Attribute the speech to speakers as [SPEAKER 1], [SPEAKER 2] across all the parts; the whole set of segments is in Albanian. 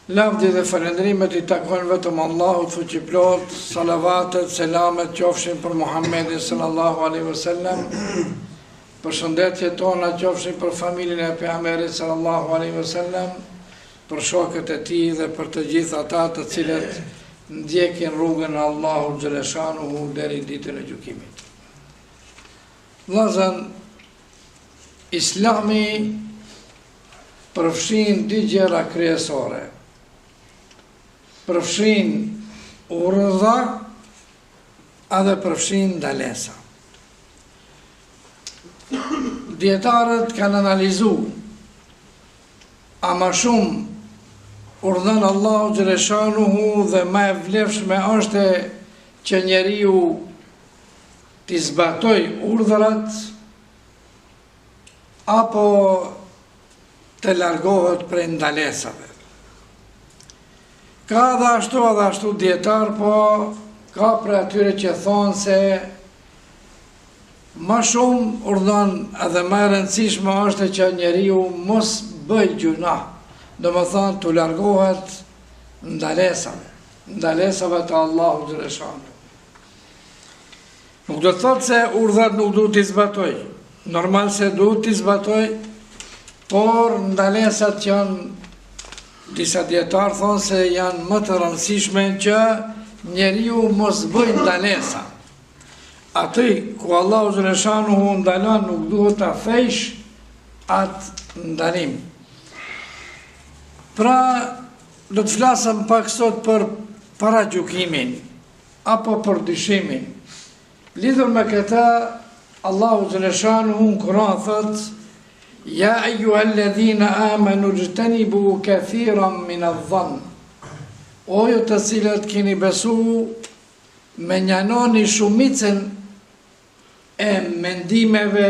[SPEAKER 1] Lavdi dhe falënderimet i takojnë vetëm Allahut fuqiplotë, salavatet, selamet qofshin për Muhammedin sallallahu alaihi wasallam, përshëndetjet tona qofshin për familjen e pejgamberit sallallahu alaihi wasallam, për shokët e tij dhe për të gjithë ata të cilët ndjekin rrugën e Allahut xheleshanuhu deri ditën e gjykimit. Vëllazën, Islami përfshin dy gjëra kryesore. Përfshin urdhra edhe përfshin ndalesa. Dijetarët kanë analizu a ma shumë urdhën Allahu xheleshanuhu dhe ma e vlefshme është që njeriu t'i zbatoj urdhrat apo të largohet prej ndalesave. Ka edhe ashtu edhe ashtu dijetarë, po ka prej atyre që thonë se ma shumë urdhon edhe ma e rëndësishme është që njeriu mos bëj gjynah, domethënë t'u largohet ndalesave, ndalesave të Allahut xheleshanuhu. Nuk do të thotë se urdhrat nuk duhet t'i zbatoj. Normal se duhet t'i zbatoj, por ndalesat janë disa dijetarë thonë se janë më të rëndësishme që njeriu mos bëj ndalesa. Aty ku Allahu xheleshanuhu ndalon nuk duhet ta thejsh atë ndalim. Pra, do të flasëm pak sot për paragjykimin. apo për dyshimin. Lidhur me këtë, Allahu xheleshanuhu në Kur'an thotë: Ja ejuhalledhina amanu xhtenibu kethiran min adh-dhann. O ju të cilët keni besu, mënjanoni shumicën e mendimeve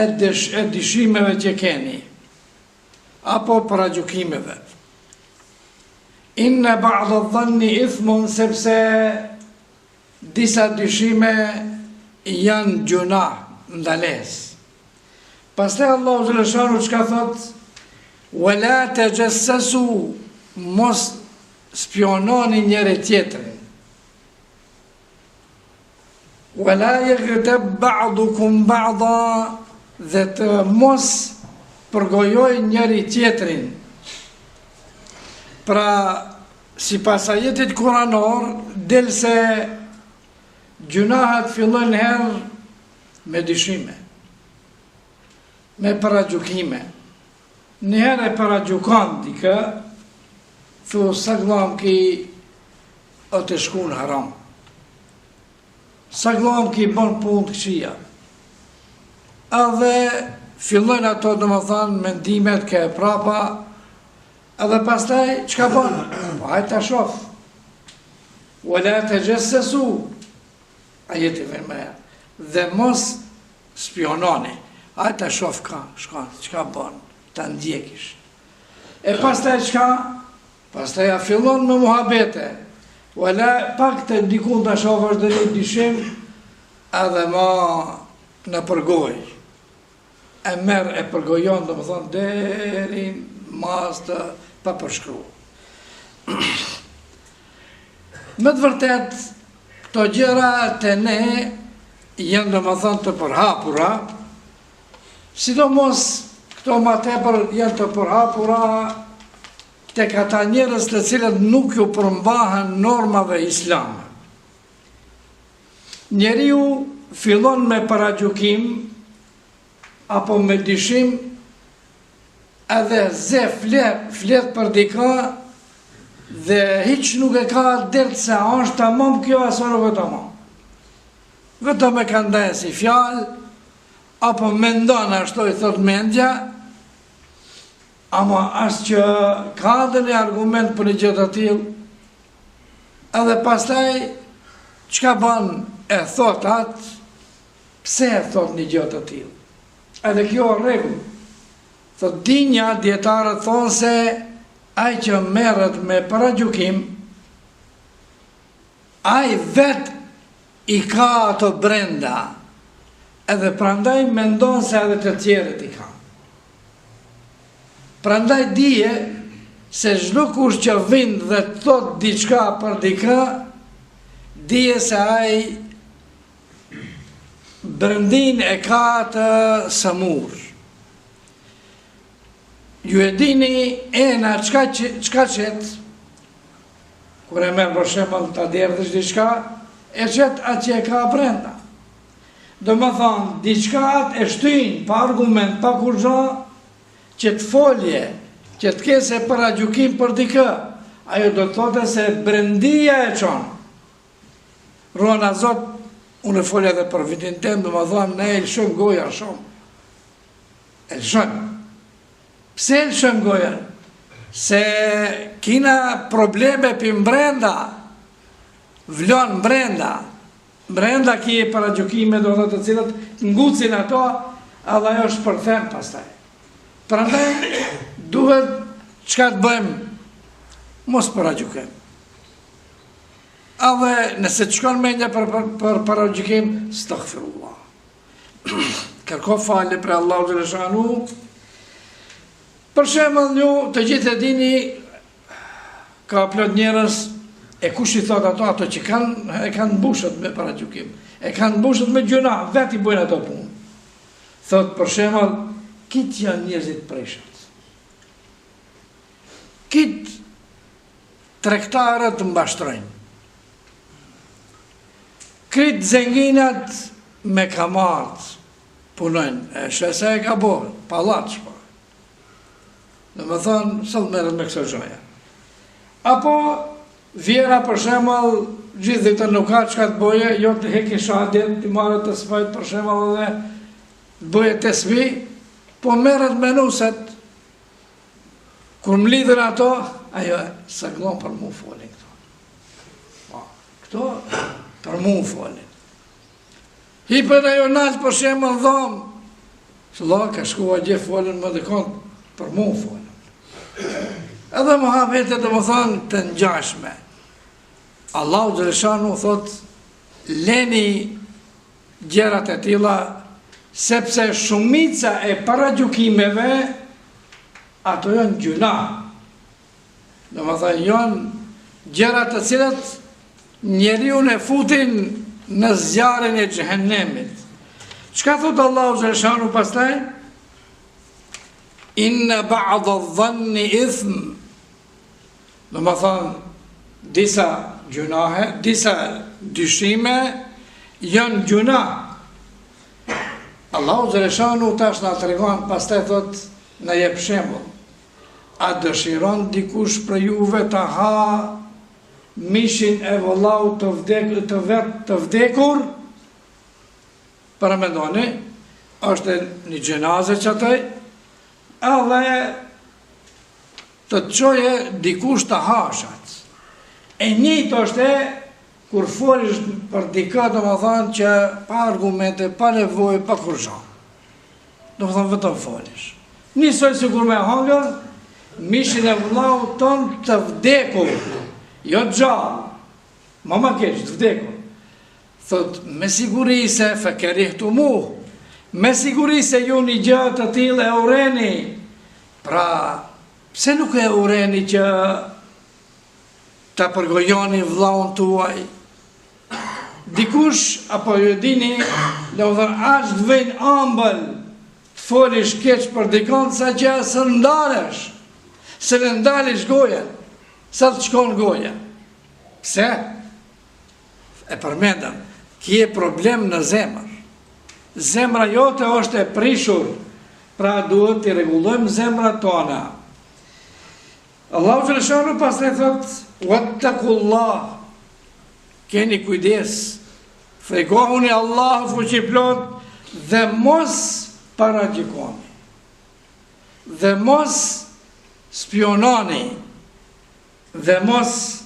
[SPEAKER 1] e, dysh, e dyshimeve që keni apo paragjykimeve. Inna ba'da dhanni ithmun sepse disa dyshime janë gjynah, ndalesë. Pastaj Allahu xheleshanuhu çka thot? Wa la tajassasu mos spiononi njëri tjetrin. Wa la yaghtab ba'dukum ba'da dhe të mos përgojoj njëri tjetrin. Pra, sipas ajetit kuranor, del se gjynahet fillojnë herë me dyshime, me paragjykime. Njëherë e paragjykon dikë, thu sagllam ky o tu shku në haram. Sagllam ky bon punë të këqija. Edhe fillojnë ato, domethënë, mendimet ke e prapa, edhe pastaj, çka bon? Po hajt ta shof. Wa la texhessesu, ajeti vjen më herë. Dhe mos spiononi. Hajt ta shof ka, shkon, çka bon, ta ndjekish. E pastaj çka? Pastaj ja fillon me muhabete. Wala pak të dikun ta shofësh dhe një dyshim, edhe ma në përgoj. E merr e përgojon, domethënë, deri n'masë të papërshkru. Me të vërtet, këto gjëra te ne janë domethënë të përhapura, sidomos këto ma tepër janë të përhapura tek ata njerëz të cilët nuk ju përmbahen normave islame. Njeriu fillon me paragjykim apo me dyshim edhe ze flet, flet për dikë dhe hiç nuk e ka dert se a është tamam kjo a nuk është tamam. Vetëm e ka nda si fjalë apo mendon ashtu i thot mendja Ama as që ka dhe një argument për një gjë të tillë, edhe pastaj çka bën e thot atë, pse e thot një gjë të tillë. Edhe kjo rregull. Thot dinja dijetarët thonë se ai që merret me paragjykim, ai vet i ka ato brenda, edhe prandaj mendon se edhe të tjerët i ka. Prandaj dije Se çdokush që vin dhe të thot diçka për dikë, dije se ai brendinë e ka të sëmurë. Ju e dini ena çka, çka qet, kur e merr për shembull ta derdhësh diçka, e qet atë që e ka brenda. Domethonë, diçka atë e shtyn, pa argument, pa kurgjo, që të folje, që të kese paragjykim për dikë, ajo do të thote se brendia e çon. Ruana Zot, unë e folja edhe për veten tem, domethonë, ne e lëshojmë gojën shumë. E lëshojmë. Pse e lëshojmë gojën? Se kina probleme pi mbrenda, vlon mbrenda, Brenda ki paragjykime do të të cilët ngucin ato, edhe ajo shpërthen pastaj. Prandaj duhet çka të bëjmë mos paragjykojmë. Edhe nëse të shkon mendja për, për, për paragjykim, stagfirullah. Kërko falje prej Allahut xheleshanuhu. Për shembull ju të gjithë e dini Ka plot njerëz e kush i thot ato ato që kanë e kanë mbushët me paragjykim, e kanë mbushët me gjynah, vetë i bëjnë ato punë. Thot për shembull, kit janë njerëzit prishët. Kit tregtarët mashtrojnë. Kit zenginat me kamat punojnë, e sheh se e ka bo, pallat shpo. Domethonë, sot merret me këso gjoja. Apo, vjehrra për shembull, gjithë ditën nuk ka çka të boje, jo të heki shahadet, të marrë tesbihët për shembull edhe të boje tesbih, po merret me nuset, kur mlidhen ato, ajo së glon për mu folin këto. Po, këto për mu folin. Hipën ajo nalt për shembull n'dhomë, Së ka shkua gjë folën më dikon, për mu folën. Edhe muhabete domethonë të ngjashme. Allahu xheleshanuhu thot, leni gjërat e tilla, sepse shumica e paragjykimeve, ato janë gjynah. Domethonë, janë gjërat të cilat njeriun e futin në zjarrin e xhehenemit. Çka thot Allahu xheleshanuhu pastaj? Inna ba'da dhanni ithm. Domethonë, disa gjynahe, disa dyshime janë gjynah. Allahu xheleshanuhu tash na tregon, pastaj thot na jep shembull. A dëshiron dikush prej juve ta ha mishin e vëllaut të vdekur të vet të vdekur? Paramendoni, është një xhenaze qaty, edhe të të çoje dikush të hash atë. E njëjtë është e kur folish për dikë, domethonë që pa argumente, pa nevojë, pa kurgjo. Domethonë vetëm folish. Njësoj sikur me hangër, mishin e vllaut tënd të vdekur, jo të gjallë, ma ma keq, të vdekur. Thot, me siguri se fekerihtumuh, me siguri se ju një gjë të tillë e urreni, pra, pse nuk e urreni që ta përgojoni vllaun tuaj? Dikush, apo ju e dini, domethonë, aq të vjen ambël, të folish keq për dikon, sa që s'e ndalesh, s'e ndalish gojën, sa të shkon goja. Pse? E përmendëm, kje problem në zemër. Zemra jote është e prishur, pra duhet t'i rregullojmë zemrat tona. Allahu xheleshanuhu pastaj thot, "Wattaqullah." Keni kujdes. Frikohuni Allahut fuqiplot dhe mos paragjykoni. Dhe mos spiononi. Dhe mos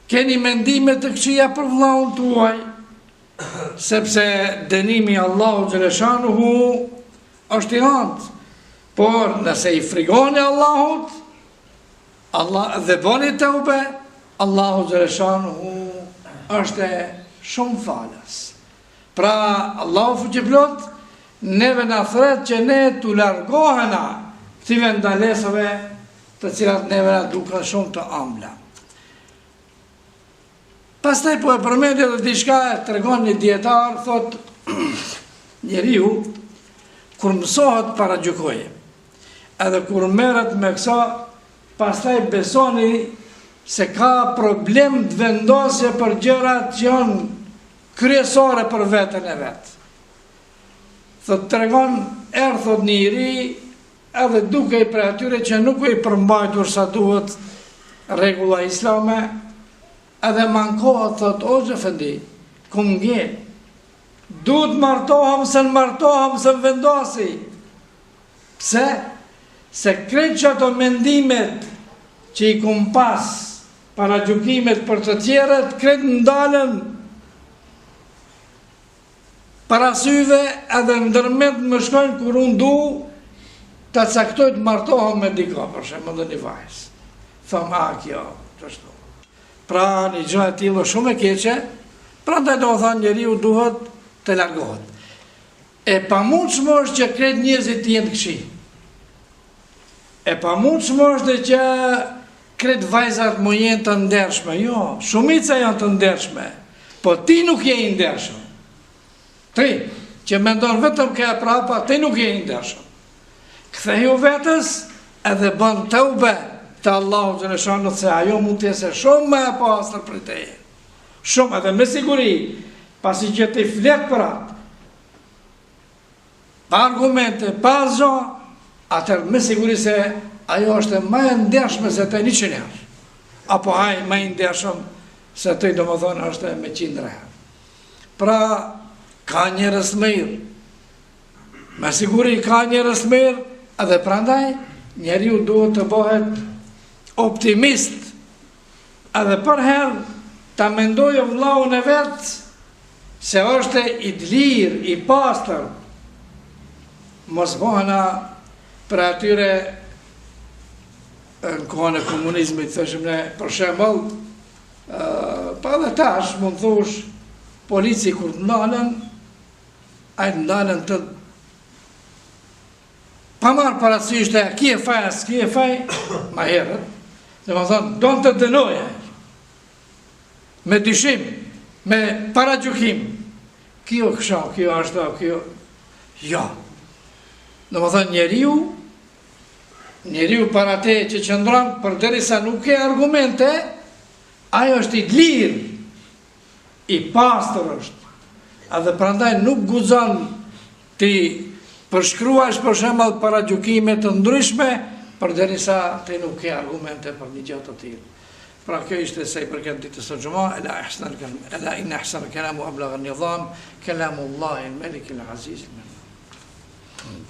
[SPEAKER 1] keni mendime të këqija për vëllaun tuaj, sepse dënimi i Allahut xheleshanuhu është i rëndë. Por nëse i frigoni Allahut, Allah dhe bëni teube, Allahu xheleshanuhu është shumë falës. Pra Allahu fuqiplot neve na thret që ne t'u largohena këtyre ndalesave. të cilat neve na duken shumë të ambla. Pastaj po e përmendi edhe diçka e tregon një dijetar, thot njeriu kur mësohet paragjykojë. Edhe kur merret me këso, pastaj besoni se ka problem të vendosje për gjërat që janë kryesore për veten e vet. Thot tregon erdh thot një i ri edhe dukej prej atyre që nuk i përmbajtur sa duhet rregulla islame, edhe m'ankohet, thot, o efendi, kum ngel, duhet martohem, se s'martohem, se më vendosi. Pse? Se krejt qato mendimet që i kum pas, paragjykimet për të tjerët, krejt m'dalën Para syve edhe ndërmend më shkojnë kur unë du ta caktoj të martohem me dikë, për shembull dhe një vajzë. Thom, a, kjo, qështu. Pra, një gjë e tillë shumë e keqe, prandaj domethanë njeriu duhet të largohet. E pamundshme është që krejt njerëzit të jenë të këqij. E pamundshme është që krejt vajzat me jenë të ndershme. Jo, shumica janë të ndershme. Po ti nuk je i ndershëm. Ti, që mendon vetëm ke e prapa, ti nuk je i ndershëm. Ktheju vetes edhe bën teube te Allahu xheleshanuhu se ajo mund të jetë shumë më e pastër prej teje. Shumë edhe me siguri, pasi që ti flet për atë, Pa argumente, pa asgjë, atëherë me siguri se ajo është më e ndershme se ti 100 herë. Apo ai më i ndershëm se ti domethënë është me qindra herë. Pra, ka njerëz të mirë. Me siguri ka njerëz të mirë, edhe prandaj njeriu duhet të bëhet optimist Edhe përherë ta mendojë vëllaun e vet se është i dlirë, i pastër. Mos bëhena prej atyre në kohën e komunizmit, thëshim ne, për shembull, pa edhe tash, mund të thush, polici kur të ndalën, ai të ndalën të Pa marrë parasysh të a kie faj, a s'kie faj, ma herët, domethonë, don të dënojë, me dyshim, me paragjykim, kjo kësha, kjo ashtu, kjo, jo. Domethonë, njeriu, njeriu para teje që qëndron, përderisa nuk ke argumente, ai është i dlirë, i pastër është, edhe prandaj nuk guxon T'i përshkruash për shembull paragjykime të ndryshme, përderisa ti nuk ke argumente për një gjë të tillë. Pra kjo ishte sa i përket ditës së xhuma, ela ihsan al ela inna ahsan al kalam wa ablagh an nizam, kalamullahi al malik al aziz al mannan.